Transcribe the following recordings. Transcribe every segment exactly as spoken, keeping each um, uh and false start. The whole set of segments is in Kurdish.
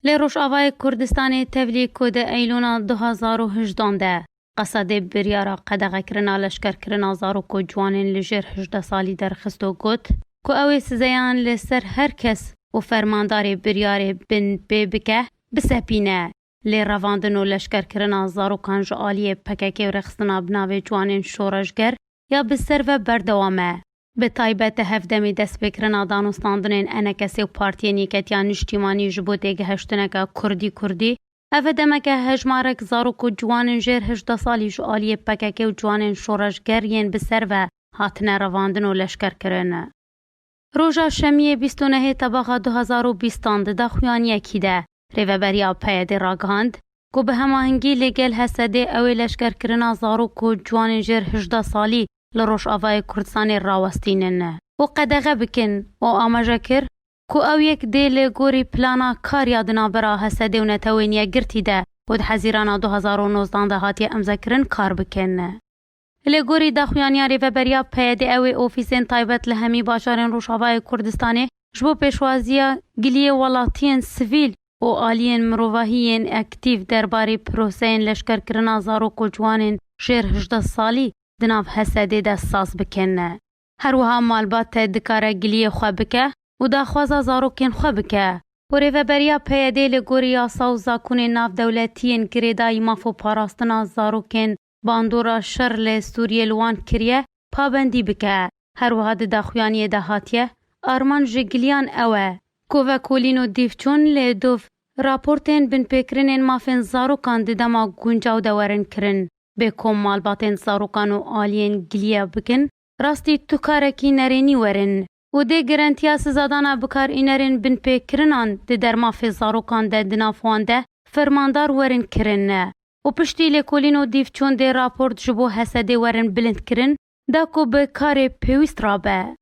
Li Rojavayê Kurdistanê tevlî ku di Eylûna du hazar û hejdan de Qesedê biryara qedexekirina leşkerkirina zarok û ciwanên li jêr hejdeh salî derxist û got ku ew ê sizeyan li ser her kes û fermandarê biryarê bin pê bike, bisepîne, lê revandin û leşkerkirina zarokan ji aliyê P K K û rêxistina bi navê ciwanên şoreşger ya bi ser ve berdewam e. Bi taybet di hevdemê destpêkirina danûstandinên E N K S û Partiyên Yeketiya Niştîmanî ji bo têgihiştineke kurdî-kurdî, ev e demeke hejmarek zarok û ciwanên jêr hejdeh salî ji aliyê P K K û ciwanên şoreşger yên bi ser ve hatine revandin û leşkerkirin. Roja Şemiyê bîst û nehê Tebaxa du hazar û bîstan di daxuyaniyekî de Rêveberiya P Y D'ê ragihand ku bi hemahengî li gel H S D'ê ew ê leşkerkirina zarok û ciwanên jêr hejdeh salî li Rojavayê Kurdistanê rawestînin û qedexe bikin û amaje kir ku ew yek dê li gorî plana kar ya di navbera H S D'ê û Netewên Yekgirtî de ku di Hezîrana du hazar û nozdan de hatiye îmzekirin kar bikin. Li gorî daxuyaniya Rêveberiya P Y D'ê ew ê ofîsên taybet li hemî bajarên Rojavayê Kurdistanê ji bo pêşwaziya giliyê welatiyên sivîl û aliyên mirovahî yên aktîf derbarê proseyên leşkerkirina zarok û ciwanên jêr hejdeh salî di nav H S D'ê de saz bikin. Her wiha malbat dikare giliyê xwe bike û daxwaza zarokên xwe bike û Rêveberiya P Y D'ê li gorî yasa û zakonên navdewletiyên girêdayî maf û parastina zarokên bandora şer li Sûriyê li wan kiriye, pabendî bike. Her wiha di daxuyaniyê de hatiye, armanc ji giliyan ew e ku vekolîn û dîvçûn lê dov raportên binpêkirinên mafên zarokan di dema guncaw de werin kirin. Bê ku malbatên zarokan û aliyên giliya bikin, rastî tu karekî nerênî werin û dê girantiya sizadana bikarînerên binpêkirinan di dermafê zarokan de di nav wan de fermandar werin kirin û piştî lêkolîn û dîvçûn dê raport ji bo H S D'ê werin bilindkirin, da ku bi karê pêwîst rabe.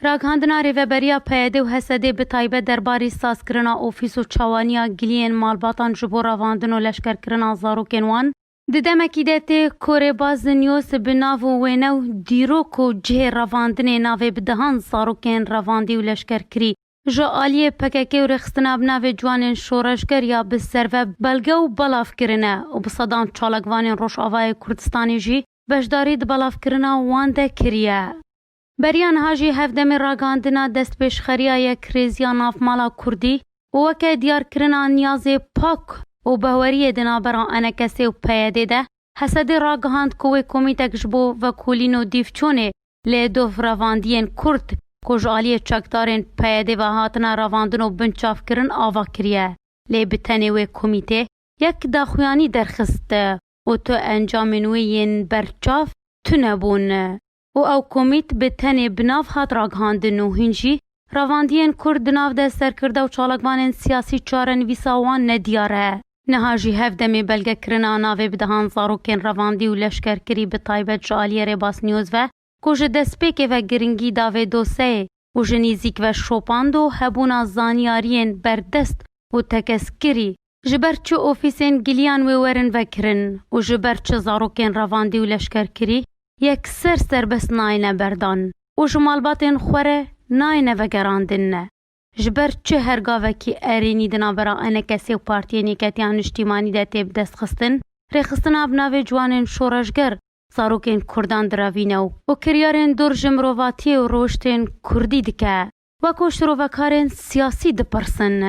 Ragihandina Rêveberiya P Y D'ê û H S D'ê bi taybet derbarî sazkirina ofîs û çawaniya giliyên malbatan ji bo revandin û leşkerkirina zarokên wan, di demekî de tê ku Rêbaz News bi nav û wêne û dîrok û cihê revandinê navê bi dehan zarokên revandî û leşkerkirî ji aliyê P K K û rêxistina bi navê ciwanên şoreşger ya bi ser ve belge û belav kirine û bi sedan çalakvanên Rojavayê Kurdistanê jî beşdarî di belavkirina wan de kiriye. Beriya niha jî hevdemê ragihandina destpêşxeriya yekrêziya navmala kurdî û weke diyarkirina niyazê pak û baweriyê di navbera E N K S'ê û P Y D'ê de, H S D'ê ragihand ku wê komîtek ji bo vekolîn û dîvçûnê lê dov revandiyên kurd ku ji aliyê çekdarên P Y D'ê ve hatine revandin û binçavkirin ava kiriye. Lê bi tenê wê komîtê yek daxuyanî derxist û tu encamên wê yên berçav tune bûn û ew komît bi tenê bi nav hat ragihandin û hîn jî revandiyên kurd di nav de serkirde û çalakvanên siyasî çarenivîsa wan nediyar e. Niha jî hevdemê belgekirina navê bi dehan zarokên revandî û leşkerkirî bi taybet ji aliyê Rêbas News ve ku ji destpêkê ve giringî da vê doseyê û ji nîzîk ve şopand û hebûna zanyariyên berdest û tekeskirî ji ber çi ofîsên giliyan wê werin vekirin û ji ber çi zarokên revandî û leşkerkirî yekser serbest nayêne berdan û ji malbatên xwe re nayêne vegerandin. Ji ber çi her gavekî erênî di navbera E N K S'ê û Partiyên Yeketiya Niştîmanî de tê bidestxistin, rêxistina bi navê ciwanên şoreşger zarokên kurdan direvîne û, û kiryarên dûr ji mirovatiyê û rewiştên kurdî dike, wek ku şirovekarên siyasî dipirsin.